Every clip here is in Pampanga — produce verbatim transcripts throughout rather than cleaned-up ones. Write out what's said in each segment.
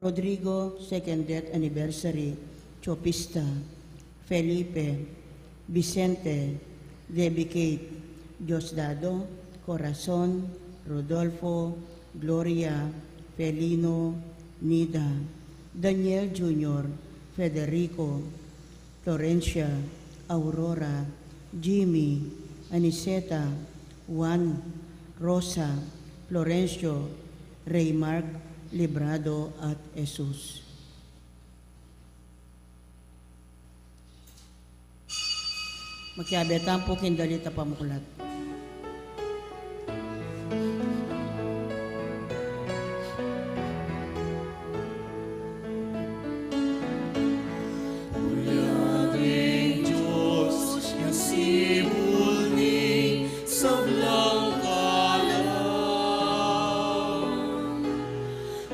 Rodrigo, second death anniversary, Chopista, Felipe, Vicente, Debbie Kate, Diosdado, Corazon, Rodolfo, Gloria, Felino, Nida, Daniel Junior, Federico, Florencia, Aurora, Jimmy, Aniceta, Juan, Rosa, Florencio, Raymark, Librado, at Jesus. Makiabe tamu pu king dalit a pamuklat.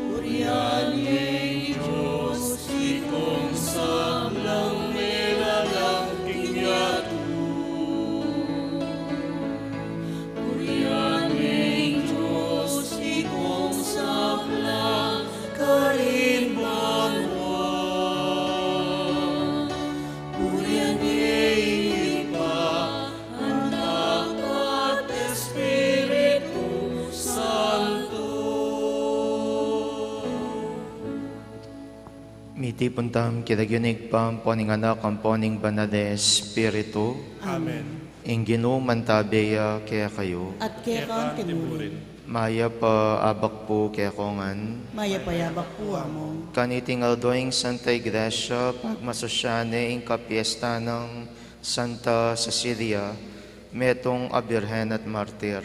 Purian ing Dios, ikong sablang melalang king yatu. Purian ing Dios, ikong sablang karin banua. Purian ing Ibpa, Anak, at Espiritu Santo. Mitipun tamu king lagyu ning Ibpa, ampo ning Anak, ampo ning Banal a Espiritu. Amen. Ing Ginu mantabe ya kekayu. At keka mu rin. Mayap a abak pu kekongan. Mayap a abak pu, Among. Kaniting aldo ing Santa Iglesia, pagmasusyan ne ing kapiestan nang Santa Cecilia, metung a birhen at martir.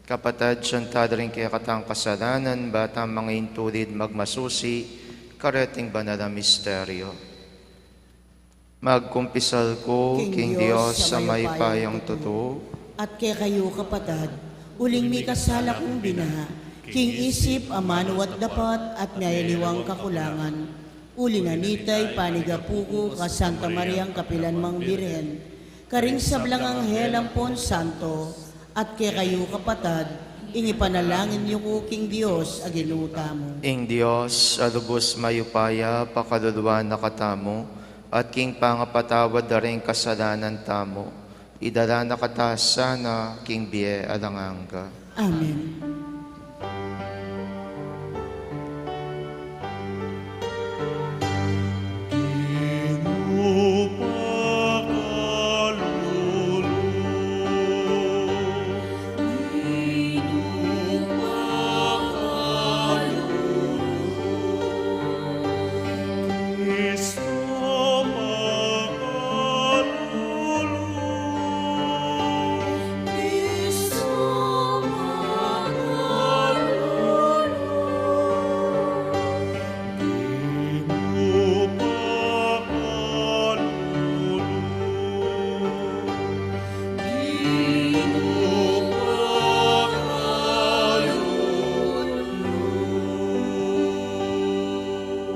Kapatad, santala ring kekatang kasalanan, ba tang mangintulid magmasusi kareting banal a misteryo. Magkumpisal ku king Dios a mayupayang tutu. At kekayu, kapatad, uling mikasala kung bina, king isip, amanu at dapat, at mayaliwang kakulangan. Uli na nita, ipanigapu ku kang Santa Mariang kapilan mang Birhen, karing sablang anghel ampon santo, at kekayu, kapatad, ing ipanalangin yu ku king Dios a Ginu tamu. Ing Dios a lubus mayupaya pakaluluan na katamu, at king pangapatawad da ring kasalanan tamu, idala na kata sana king bie alang angga. Amen.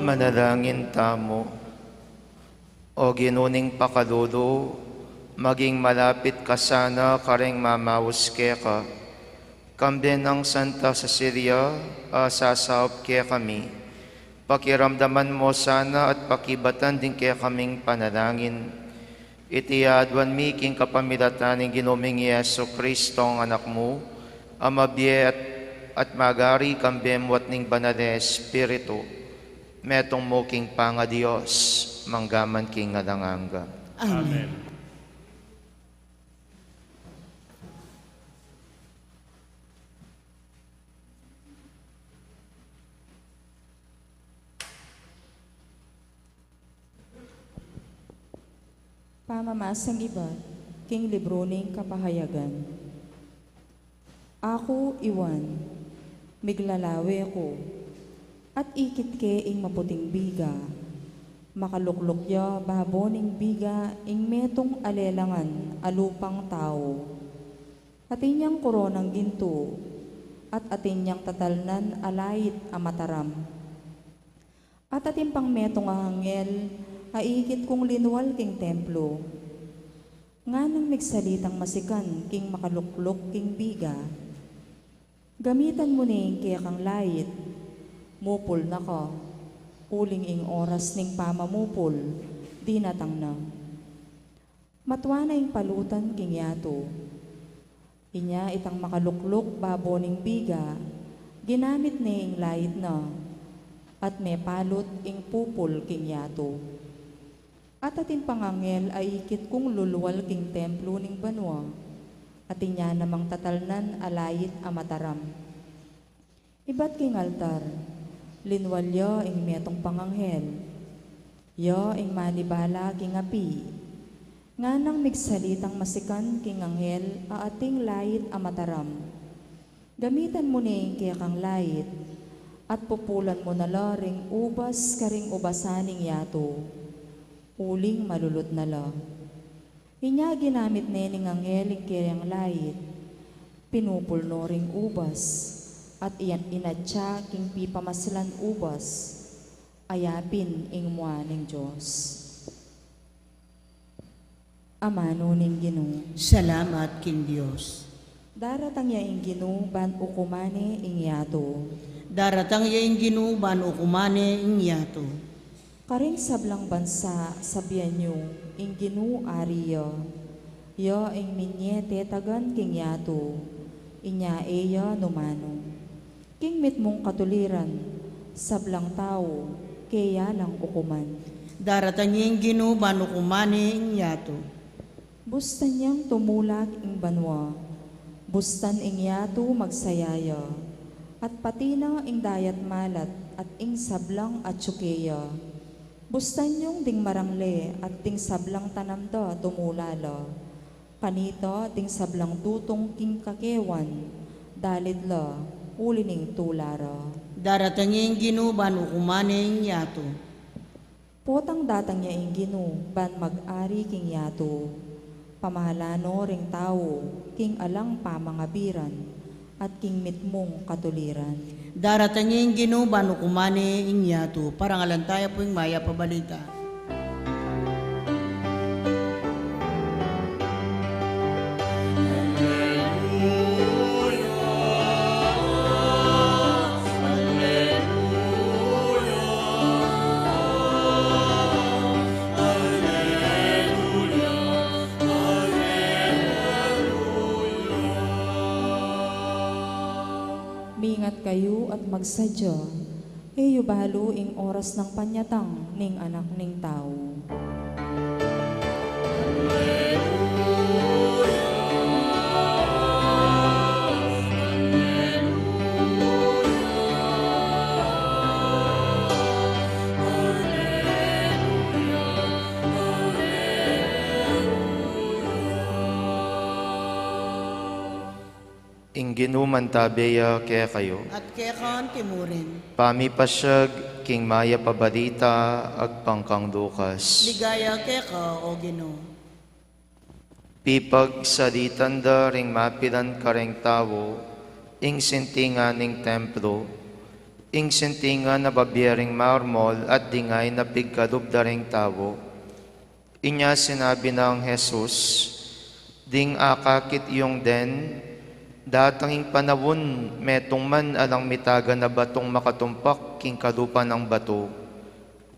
Manalangin tamu. O Ginu ning pakalulu, maging malapit ka sana karing mamaus keka, kambe nang Santa Cecilia a sasaup kekami. Pakiramdaman mu sana at pakibatan ding kekaming panalangin. Iti aduan mi king kapamilatan ning Ginu ming Jesucristo, Anak mu, a mabie at, at magari kambe mu at ning Banal a Espiritu, metung mu king pangaDios, mangga man king alang angga. Amen. Amen. Pamamasang ibat king libru ning Kapahayagan. Aku, i Juan, miglalawe ku, at ikit ke ing maputing biga, makalukluk ya babo ning biga ing metung a lelangan a lupang tau. Atin yang koronang gintu, at atin yang tatalnan a lait a mataram. At atin pang metung a anghel a ikit kung linual king templo, nganang migsalitang masikan king makalukluk king biga, "Gamitan mu ne ing kekang lait, mupul na ka, Uling ing oras ning pamamupul, dinatang na. Matua na ing palutan king yatu. Inya itang makalukluk babo ning biga, ginamit ne ing lait na, at mepalut ing pupul king yatu. At atin pang anghel a ikit kung lulwal king templo ning banua, at inya namang tatalnan a lait a mataram. Ibat king altar, linwal ya ing metung pang anghel. Ya ing manibala king api. Nganang migsalitang masikan king anghel a ating lait a mataram. Gamitan mu ne ing kekang lait, at pupulan mu na la ring ubas karing ubasan ning yatu, uling malulut na la. Inya ginamit ne ning anghel ing keyang lait, pinupul no ring ubas, at iyan inatya king pipamaslan ubas, aya pin ing mua ning Dios. Amanu ning Ginu. Salamat king Dios. Daratang ya ing Ginu ban ukuman ne ing yatu. Daratang ya ing Ginu ban ukuman ne ing yatu. Karing sablang bansa, sabian yu, ing Ginu ari ya. Ya ing minye tetagan king yatu, inya e ya numanu. King mitmung katuliran, sablang tau, keya lang ukuman. Daratang ya ing Ginu ban ukuman ne ing yatu. Bustan yang tumulak ing banua, bustan ing yatu magsaya ya, at pati na ing dayat malat at ing sablang atyu keya. Bustan yung ding marangle at ding sablang tanam da tumula la. Kanita ding sablang dutung king kakewan, dalit la, uli ning tula ra. Daratang ya ing Ginu ban ukuman ne ing yatu. Potang datang ya ing Ginu ban mag-ari king yatu, pamahalan no ring tau king alang pamangabiran at king mitmung katuliran. Daratang ya ing Ginu ban ukuman ne ing yatu. Parangalan taya pu ing mayap a balita. Mingat kayu at magsadya, e yu balu ing oras nang panyatang ning Anak ning Tau. Ing Ginu mantabe ya kekayu. At keka anti mu rin. Pamipasiag king mayap a balita agpang kang Lucas. Ligaya keka, o Ginu. Pipagsalitan da ring mapilan kareng tau ing sintingan ning templo, ing sintingan a babie ring marmol at dingay na pigkalub da ring tau. Inya sinabi nang Jesus, ding akakit yung den, datang ing panaun, metung man alang mitagan a batung makatumpak king kalupa nang batu,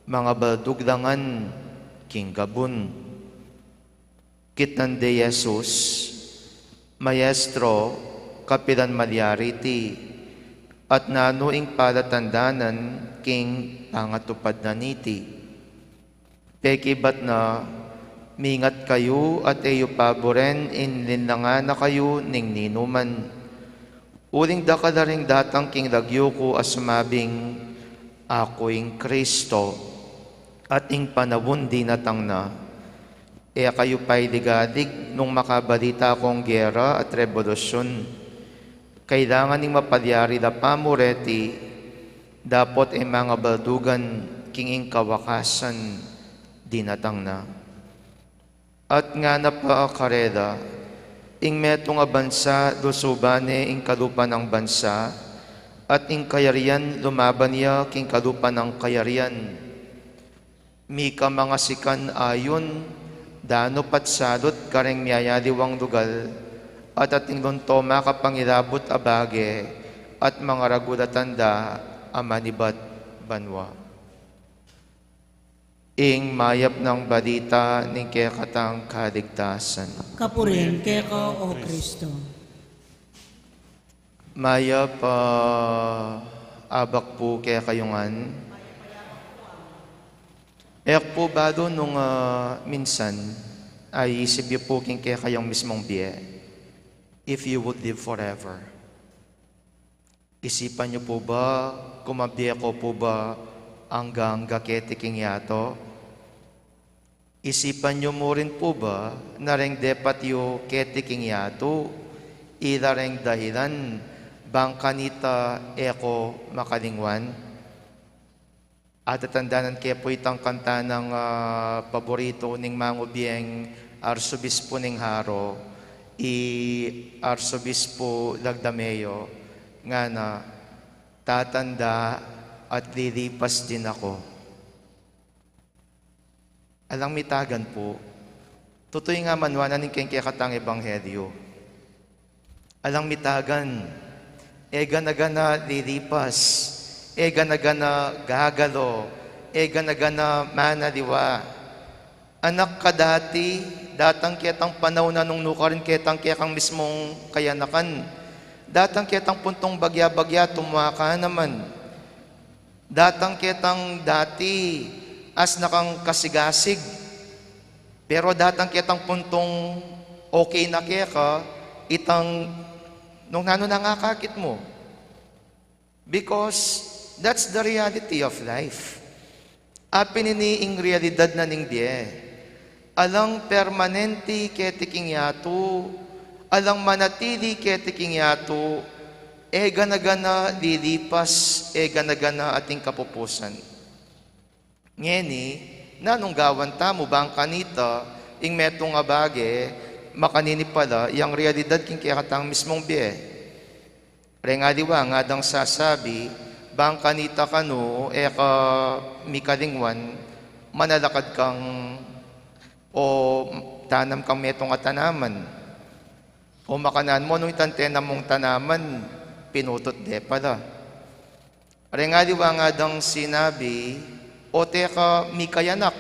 mangabaldug la ngan king gabun. Kitnan de Jesus, Maestro, kapilan malyari iti, at nanu ing palatandanan king pangatupad na niti? Pekibat na, mingat kayu at e yu paburen ing linlangan na kayu ning ninuman. Uling dakal la ring datang king lagyu ku a sumabing, "Aku ing Kristo," at ing panaun dinatang na. E kayu pailigalig nung makabalita kung gera at rebolusyun. Kailangan ing mapalyari la pa mu reti, dapot e mangabaldugan king ing kawakasan dinatang na. At ngana pa karela, ing metung a bansa lusuban ne ing kalupa nang bansa, at ing kayarian lumaban ya king kalupa nang kayarian. Mika mangasikan ayun, danu pat salut kareng miyayaliwang lugal, at ating lunto makapangilabut a bage, at mangaragul a tanda a manibat banua. Ing mayap nang balita ning kekatang kaligtasan. Kapurian keka, O Kristo. Mayap a abak pu kekayu ngan. E ku pu balu nung, ah, minsan, aisip yu pu king kekayung mismung bie, if you would live forever. Isipan yu pu ba, kung mabie ko pu ba angga-angga keti king yatu? Isipan yu mu rin pu ba na reng depat yu keti king yatu, ila reng dahilan bang kanita e ko makalingwan? Atatandanan ke pu itang kanta nang, ah, paboritu ning mangubieng arsobispu ning Jaro, i Arsobispu Lagdameo, ngana, "Tatanda at lilipas din ako." Alang mitagan pu, tutu ing amanuan na ning kekatang ebanghelyu. Alang mitagan, e gana-gana lilipas, e gana-gana gagalo, e gana-gana manaliwa. Anak ka dati, datang ketang panaun a nung nukarin ketang kekang mismung kayanakan. Datang ketang puntung bagya-bagya, tumua ka naman. Datang ketang dati, asna kang kasigasig. Pero datang ketang puntung okay na keka, itang nung nanu na ngakakit mu. Because that's the reality of life. Apin ini ing realidad na ning bie. Alang permanenti keti king yatu, alang manatili keti king yatu, e gana-gana lilipas, e gana-gana ating kapupusan. Ngeni, nanung gawan tamu bang kanita ing metung a bage, makanini pala, yang realidad king kekatang mismung bie? Reng aliwa ngadang sasabi, bang kanita kanu e ka mikalingwan, manalakad kang o tanam kang metung a tanaman. O makananu mu nung itang tenam mung tanaman, pinutut de pala. Reng aliwa ngadang sinabi, o teka mikayanak.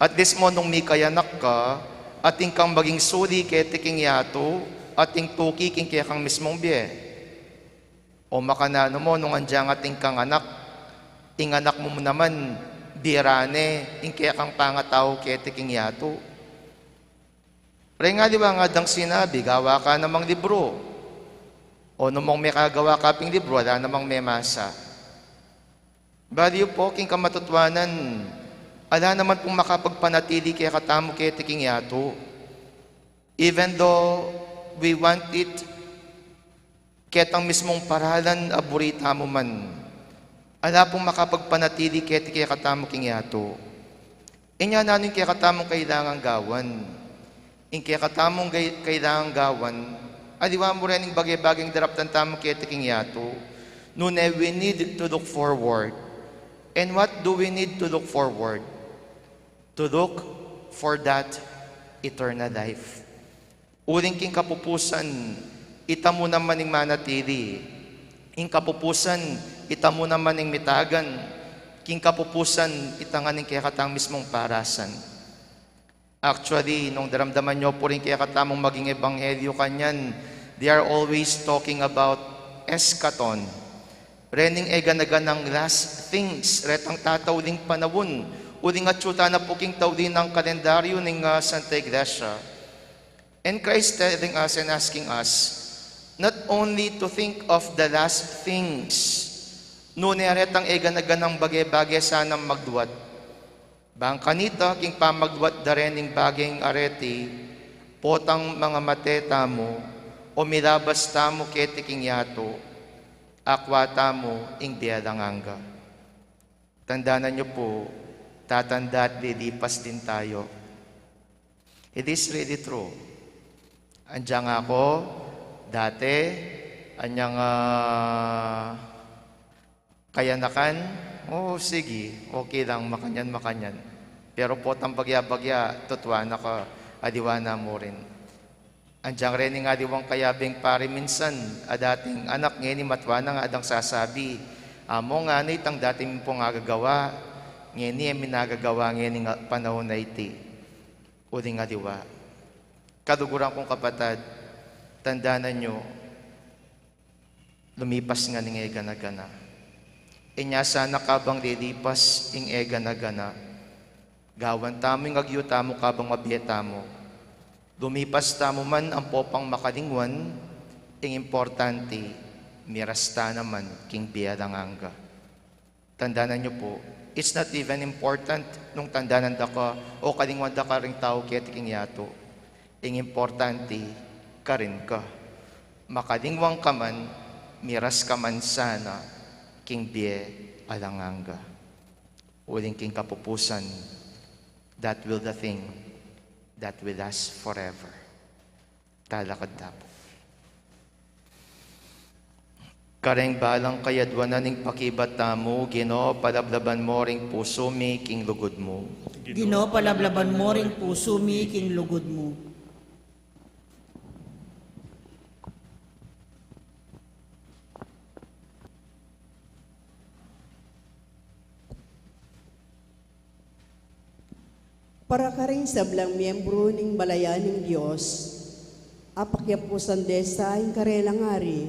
At least mu nung mikayanak ka, atin kang maging suli keti king yatu, atin tuki king kekang mismung bie. O makananu mu nung andiang atin kang anak, ing anak mu naman, bira ne ing kekang pangatau keti king yatu. Reng aliwa ngadang sinabi, gawa ka namang libru. O nung mekagawa ka ping libru, ala namang memasa. Bali yu pu, king kamatutuanan, ala naman pung makapagpanatili kekatamu keti king yatu. Even though we want it, ketang mismung paralan a buri tamu man, ala pung makapagpanatili keti kekatamu king yatu. Inya nanu ing kekatamung kailangang gawan? Ing kekatamung gai-, kailangang gawan, aliwa mu rin ing bage-bageng daraptan tamu keti king yatu. Nune, we need to look forward. And what do we need to look forward? To look for that eternal life. Uling king kapupusan, ita mu naman ing manatili. Ing kapupusan, ita mu naman ing mitagan. King kapupusan, ita ngan ing kekatang mismung parasan. Actually, nung daramdaman yu pu ring kekatamung maging ebanghelyu kanyan, they are always talking about eschaton. Rening e gana-ganang last things, retang tatauling panaun, uling atyu ta na pu king tauli nang kalendaryu ning, ah, Santa Iglesia. And Christ telling us and asking us not only to think of the last things, nune retang e gana-ganang bage-bage sanang magluat. Bang kanita king pamagluat da rening bageng areti, potang mangamate tamu, o milabas tamu keti king yatu, akwa tamu ing bie alang angga. Tandanan yu pu, tatanda at lilipas din tayo. It is really true. Andiang aku, dati, anyang, ah, kayanakan, o, sige, okay lang, makanyan, makanyan. Pero potang bagya-bagya, tutuan na ka, aliwa na mu rin. Andiang rening aliwang kayabeng pari minsan, a dating anak ngeni matua na ngadang sasabi, "Amu ngana itang dati mi pung agagawa, Ngeni e mi nagagawa ngeni nga panaun a iti. Uling aliwa. Kaluguran kung kapatad, tandanan yu, lumipas ngan ing e gana-gana. Inya sana kabang lilipas ing e gana-gana, gawan tamu ing agyu tamu kabang mabie tamu. Lumipas tamu man ampo pang makalingwan, ing importante, miras ta naman king bie alang angga. Tandanan yu pu, it's not even important nung tandanan da ka o kalingwan da ka ring tau keti king yatu. Ing importante, karin ka. Makalingwan ka man, miras ka man sana king bie alang angga. Uling king kapupusan, that will the thing that will last forever. Talakad ta pu. Kareng balang kayadwanan ning pakibat tamu, Ginu, palablaban mu ring pusu mi king lugud mu. Ginu, palablaban mu ring pusu mi king lugud mu. Para karing sablang miyembru ning balayan ning Dios, apakiapusan de sa ing karelang ari,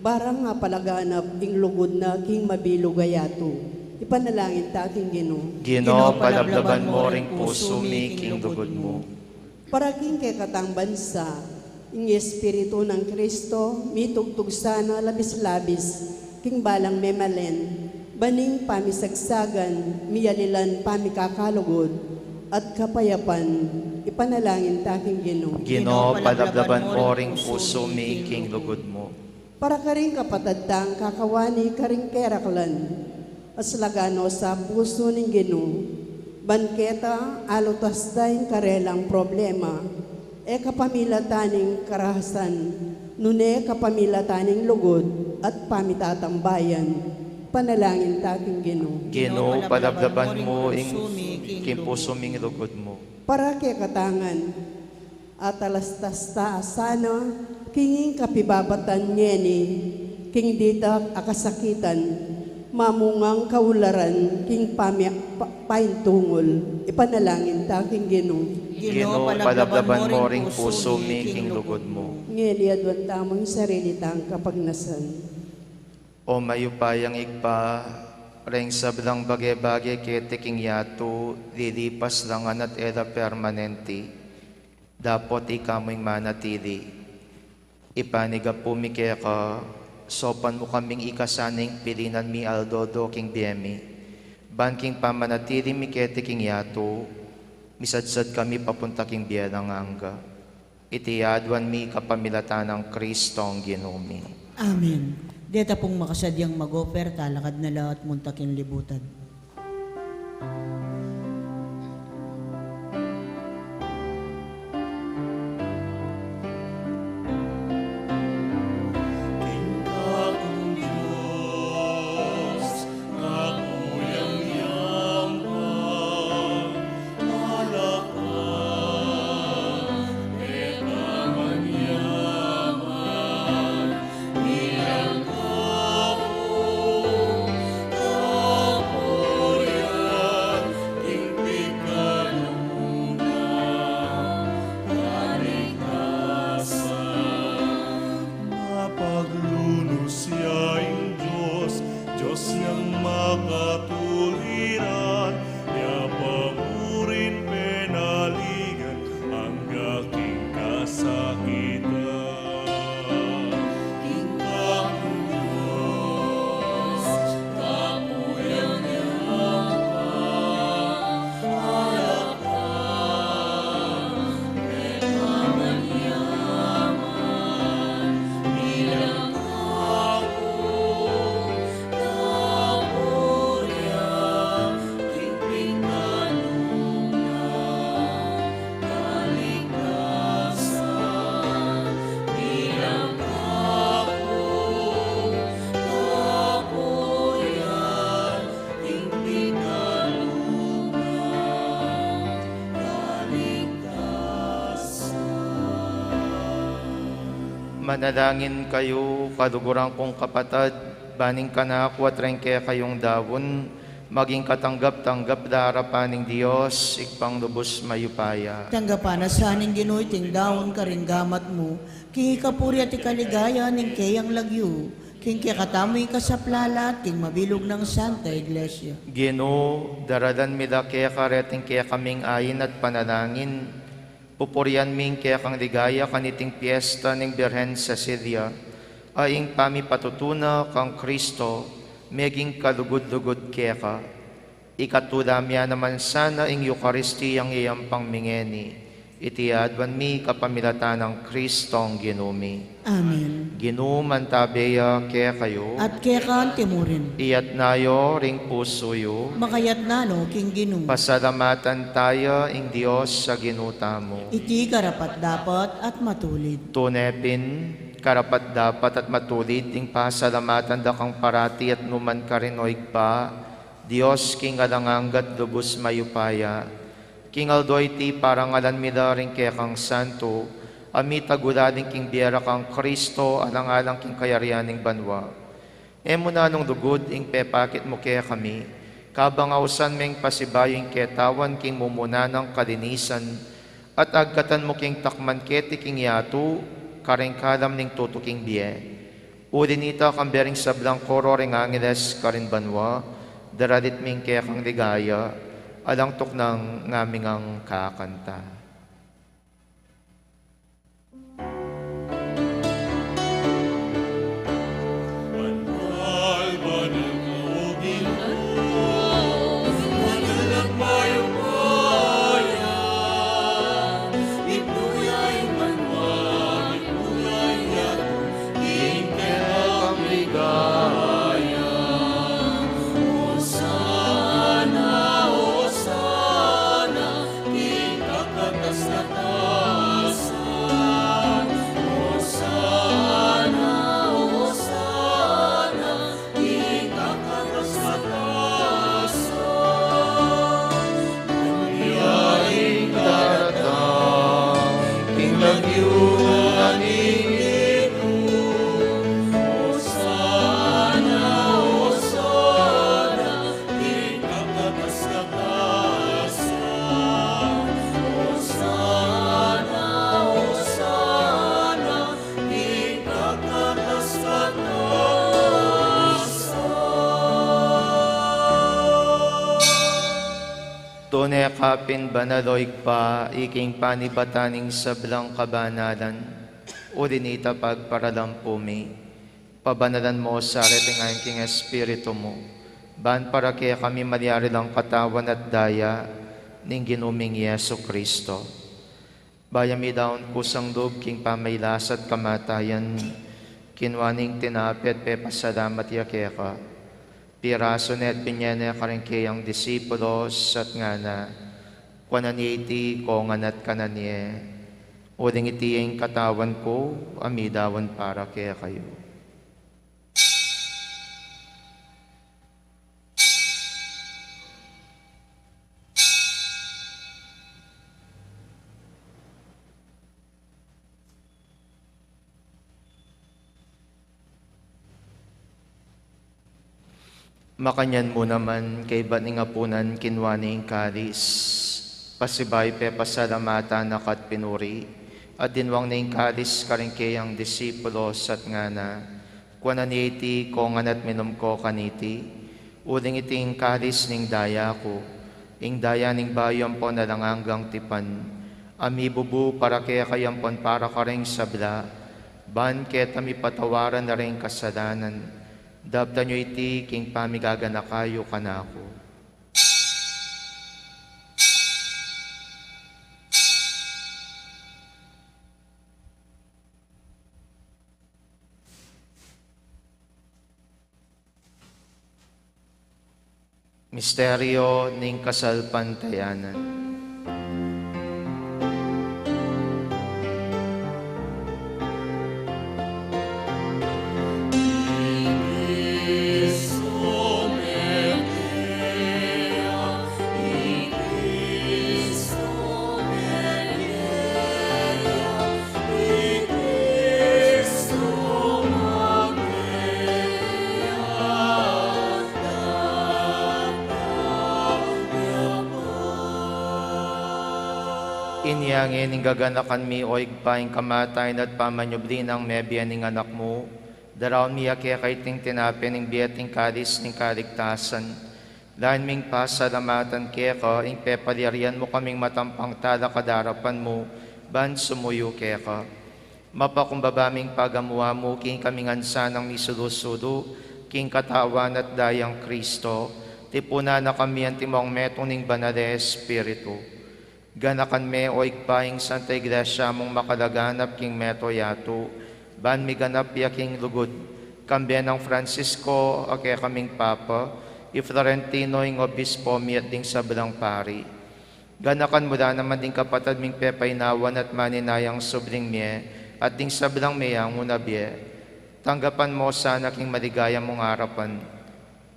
barang apalaganap ing lugud na king mabilug a yatu. Ipanalangin ta king Ginu. Ginu, palablaban mu ring pusu mi king lugud mu. Para king kekatang bansa, ing Espiritu nang Kristo, mitugtug sana labis-labis, king balang memalen, ban ing pamisagsagan, miyalilan pamikakalugud, at kapayapan, ipanalangin ta king Ginu. Ginu, palablaban mu ring pusu mi king lugud mu. Para karing kapatad tang kakawani karing keraklan, aslagan no sa pusu ning Ginu, ban keta alutas da ing karelang problema, e kapamilatan ning karahasan, nune kapamilatan ning lugud at pamitatambayan. Panalangin ta king Ginu. Ginu, palablaban mu ing pusu mi king lugud mu. Para kekatang ngan, atalastas ta sana king ing kapibabatan ngeni, king ditak a kasakitan, mamungang kaularan king pamia-, pa-, paintungul, ipanalangin ta king Ginu. Ginu, palablaban mu ring pusu mi king lugud mu. Ngeni aduan tamu ing sarili tang kapagnasan. O mayupayang Ibpa, reng sablang bage-bage keti king yatu, lilipas la ngan at e la permanenti. Dapot ika mu ing manatili. Ipanyawad mi keka, saupan mu kaming ika sana ing pilinan mi aldo-aldo king bie mi. Ban king pamanatili mi keti king yatu, misadsad kami papunta king bie alang angga. Iti aduan mi kapamilatan nang Kristong Ginu mi. Amen. Deta pung makasadyang mag-offer, talakad na la at munta king libutan. Mapaglunus ya ing Dios, Dios yang makatuliran, ya pamurin penaligan, angga king kasakitan. Ing Dios, kapuyanan ya, Manalangin kayu, kaluguran kung kapatad, ban ing kanaku at reng kekayung daun, Maging katanggap-tanggap la arapan ning Dios, Ibpang lubus mayupaya. Tanggapan na sa ning Ginu iting daun karing gamat mu, king ikapuri at ikaligaya ning keyang lagyu, king kekatamung kasaplalan at king mabilug nang Santa Iglesia. Ginu, daralan mi la keka reting kekaming ain at panalangin, pupurian mi ing kekang ligaya kaniting piesta ning Birhen Cecilia, a ing pamipatutuna kang Kristo, meging kalugud-lugud keka. Ikatula mi ya naman sana ing Eukaristiyang iyayampang mi ngeni, iti aduan mi kapamilatan nang Kristong Ginu mi. Amen. Ginu mantabe ya kekayu. At keka anti mu rin. Iyatna yu ring pusu yu. Makayatna no king Ginu. Pasalamatan taya ing Dios a Ginu tamu. Iti karapat-dapat at matulid. Tune pin, karapat-dapat at matulid ing pasalamatan da kang parati at nukarin man, O Ibpa, Dios king alang angga at lubus mayupaya. King aldo iti parangalan mi la ring kekang santu, a mitagulaling king bie ra kang Kristo alang-alang king kayarian ning banua. E mu na nung lugud ing pepakit mu kekami, kabang ausan meng pasibayu ing ketawan king mumuna nang kalinisan, at agkatan mu king takman keti king yatu, karing kalam ning tutuking bie. Uli nita, kambe ring sablang koro ring angeles karin banua, daralit mi ing kekang ligaya, alang tuknang ngaming kakanta. Ing daratang king lagyu na ning Ginu. Hosana, Hosana, king kakatas-katasan. Hosana, Hosana, Tune ka pin banal, o Ibpa, ika ing panibatan ning sablang kabanalan. Uli nita pagparalampu mi, pabanalan mu sa reting ain king Espiritu mu, ban para kekami malyari lang katawan at daya ning Ginu ming Jesucristo. Bayu mi daun kusang lub king pamagkasakit at kamatayan, kinua ne ing tinape at pepasalamat ya keka. Pirasu ne at binye ne karing keyang disipulos at ngana, kuanan ye iti kongan at kanan ye. Uling iti ing katawan ku a midaun para kekayu. Makanyan mu naman, kaybat ning apunan, kinua ne ing kalis, pasibayu pepasalamatan na ka at pinuri, at dinwang ne ing kalis karing keyang disipulos at ngana, kuanan ye iti kongan at minum ko kaniti, uling iti ing kalis ning daya ku, ing daya ning bayu ampon alang anggang tipan, a mibubu para kekayu ampon para karing sabla, ban keta mipatawaran la ring kasalanan. Daptan yu iti king pamigaganaka yu kanaku. Misteryo ning kasalpantayanan. Inya ngeni gaganakan mi, o Ibpa, ing kamatayan at pamanyubli nang mebie ning Anak mu, daraun mi keka iting tinape ning bie at ing kalis ning kaligtasan. Lain ming pasalamatan keka ing pepalyarian mu kaming matampang talakad king arapan mu ban sumuyu keka. Mapakumbaba ming pagamuan mu king kaming ansanang misulu-sulu king katawan at dayang Kristo, tipunan na kami antimong metung ning Banal a Espiritu. Ganakan me, o Ibpa, ing Santa Iglesia mung makalaganap king mabilug a yatu, ban miganap ya king lugud, kambe nang Francisco a kekaming Papa, i Florentino ing Obispo mi at ding sablang pari. Ganakan mu la naman ding kapatad ming pepaynawan at maninayang subling mie, at ding sablang meyangu na bie. Tanggapan mu sana king maligaya mung arapan.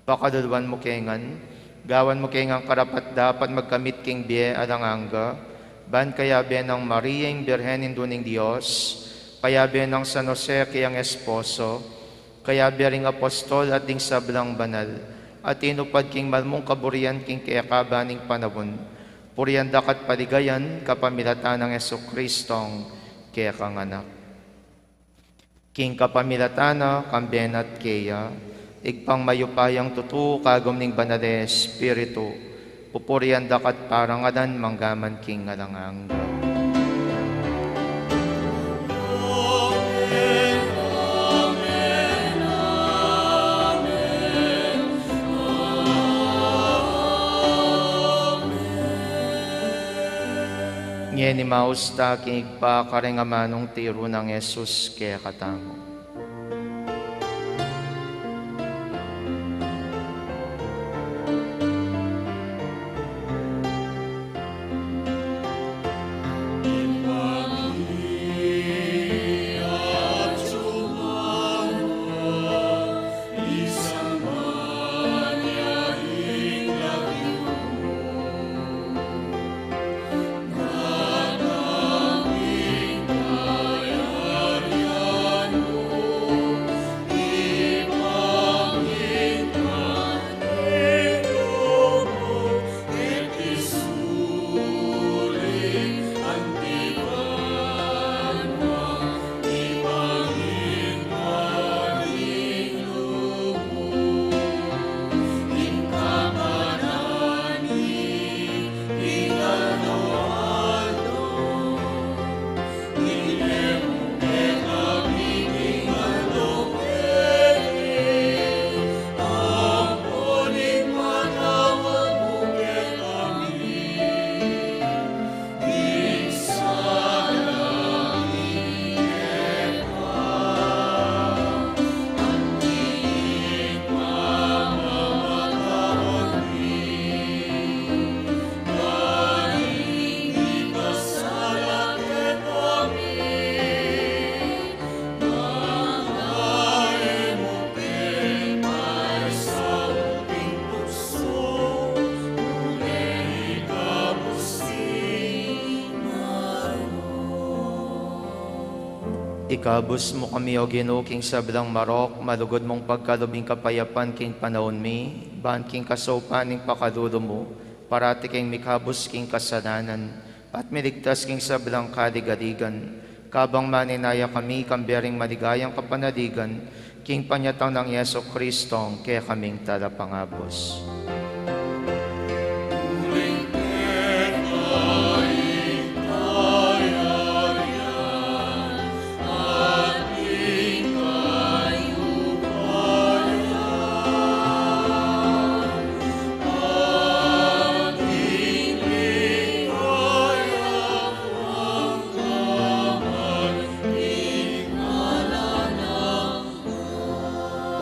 Pakaluluan mu ke ngan, gawan mu ke ngan karapat-dapat magkamit king bie alang angga, ban kayabe nang Maria ing Birhen Indu ning Dios, kayabe nang San Jose kayang esposo, kayabe ring apostol at ding sablang banal a tinupad king malmung kaburian king kekaban ning panaun, purian da ka at paligayan kapamilatan nang Jesucristong kekang Anak. King kapamilatan na, kambe na at keya, Ibpang mayupayang tutu, kagum ning Banal a Espiritu, pupurian da ka at parangalan manggaman king alang angga. Ngeni maus ta king Ibpa, karing amanung tiru nang Jesus kekatamu. Ikabus mu kami, O Ginu, king sablang marok, malugud mung pagkalub ing kapayapan king panaun mi, ban king kasaupan ning pakalulu mu, parati kaming mikabus king kasalanan, at miligtas king sablang kaligaligan, kabang maninaya kami kambe ring maligayang kapanaligan, king panyatang nang Jesucristong kekaming Talapangabus.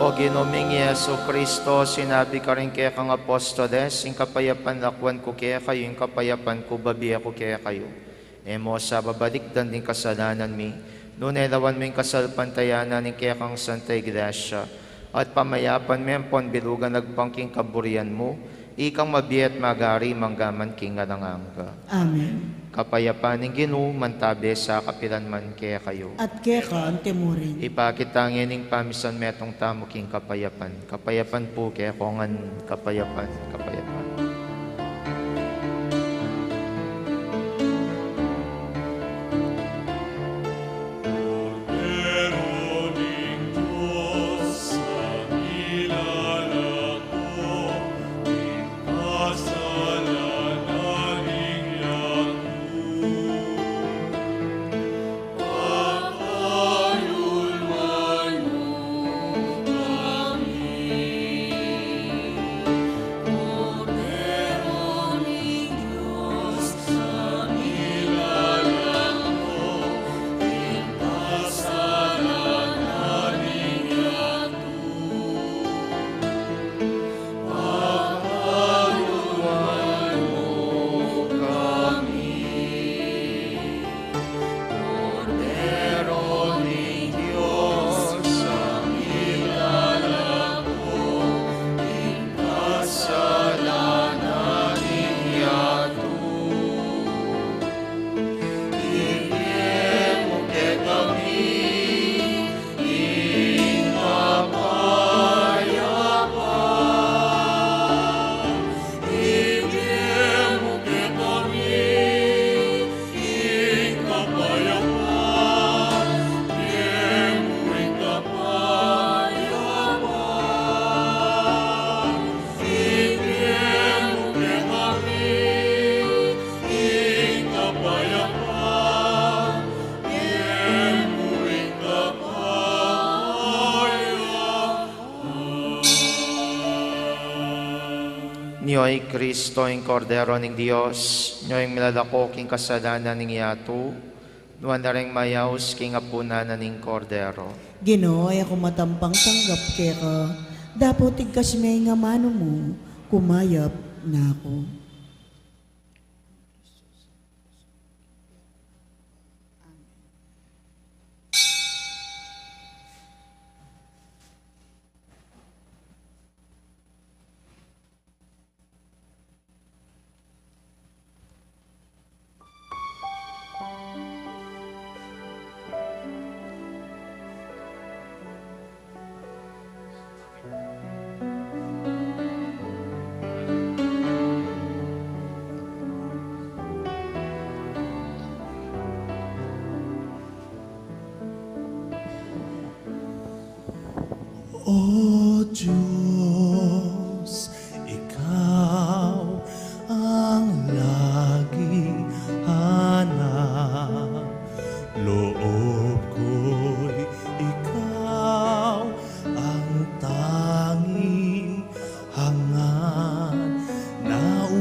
O Ginu ming Jesucristo, sinabi mu karing kekang apostoles, ing kapayapan lakwan ku kekayu, ing kapayapan ku babie ku kekayu. E mu sa babalikdan ding kasalanan mi, nune lawan mu ing kasalpantayanan ning kekang Santa Iglesia, at pamayapan me ampon bilugan agpang king kaburian mu, ikang mabie at magari manggaman king alang angga. Amen. Kapayapan ning Ginu, mantabe sa kapilan man kekayu. At keka anti mu rin. Ipakit ta ngening pamisan metung tamu king kapayapan. Kapayapan pu kekongan, kapayapan, kapayapan. Ito i Kristo, ing Kordero ning Dios, ito ing milalako king kasalanan ning yatu. Nuan la reng mayaus king apunan na ning Kordero. Ginu, e ku matampang tanggap keka, dapot igkas me ing amanu mu, kumayap na ku. O Dios, ikaw ang lagi hanap, loob ko'y ikaw ang tanging hangat. Nauuhaw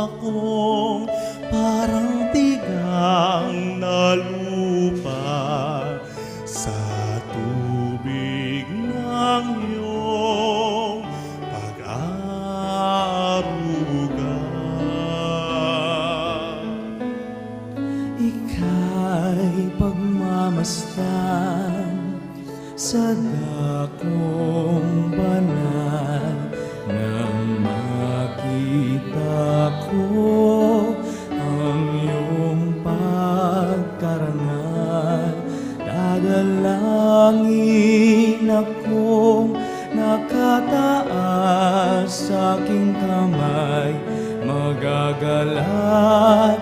akong parang tigang na lupa sa tubig ng iyong pag-aaruga. Ika'y pagmamasdan sa dakong banal, nang makita ko ang iyong pagkarangal. Dadalangin akong nakataas sa aking kamay, magagalat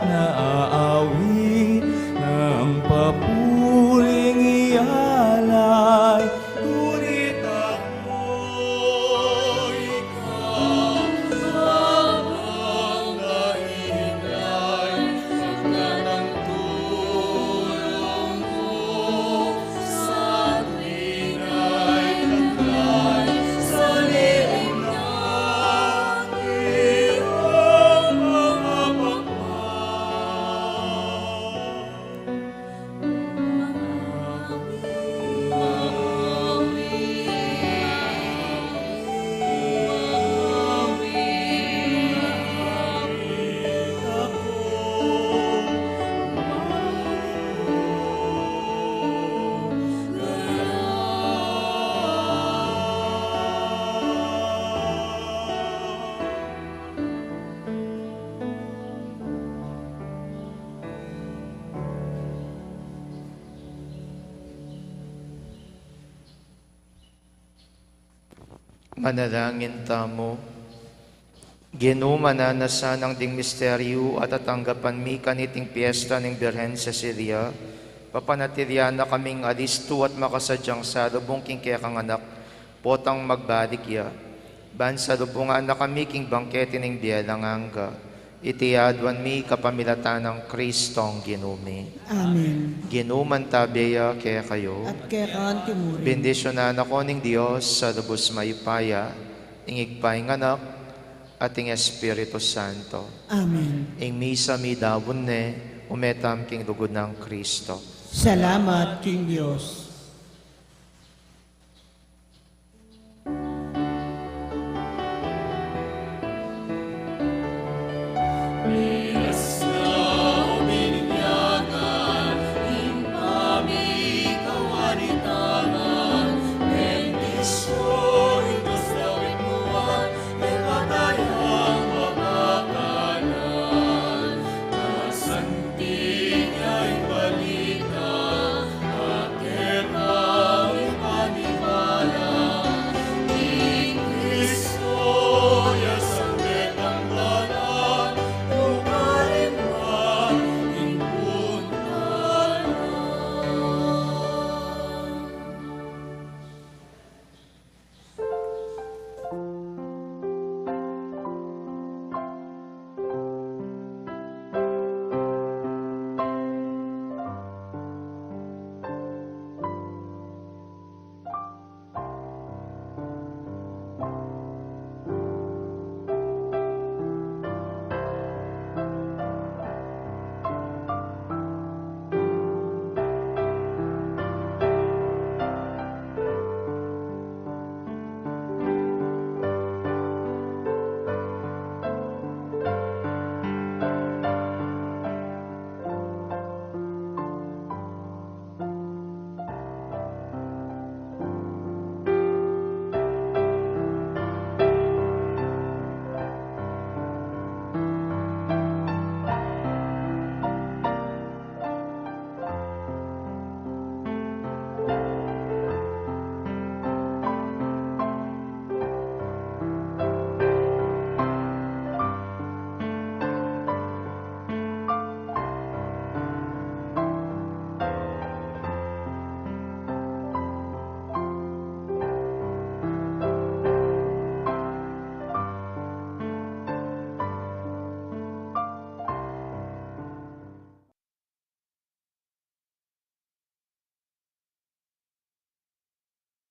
na aawit ng papuling ialay. Ngunit ako, ikaw, habang nahihiblay, pagkat ang tulong mo sa tuwing ay taglay sa lilim ng iyong mga pakpak. Manalangin tamu. Ginu, mananu na sanang ding misteryu at atanggapan mi kaniting piesta ning Birhen Cecilia, papanatilian na kaming alistu at makasadyang salubung king kekang anak, potang magbalik ya. Ban salubungan na kami king bangkete ning bie alang angga. Iti aduan mi kapamilatan nang Kristong Ginu mi. Amen. Ginu mantabe ya kekayu. At keka antimurin. Bendisyunan na ko ning Dios a lubus mayupaya, ing Ibpa, ing Anak, at ing Espiritu Santo. Amen. Ing misa midaun ne, ume tamu king lugud nang Kristo. Salamat king Dios.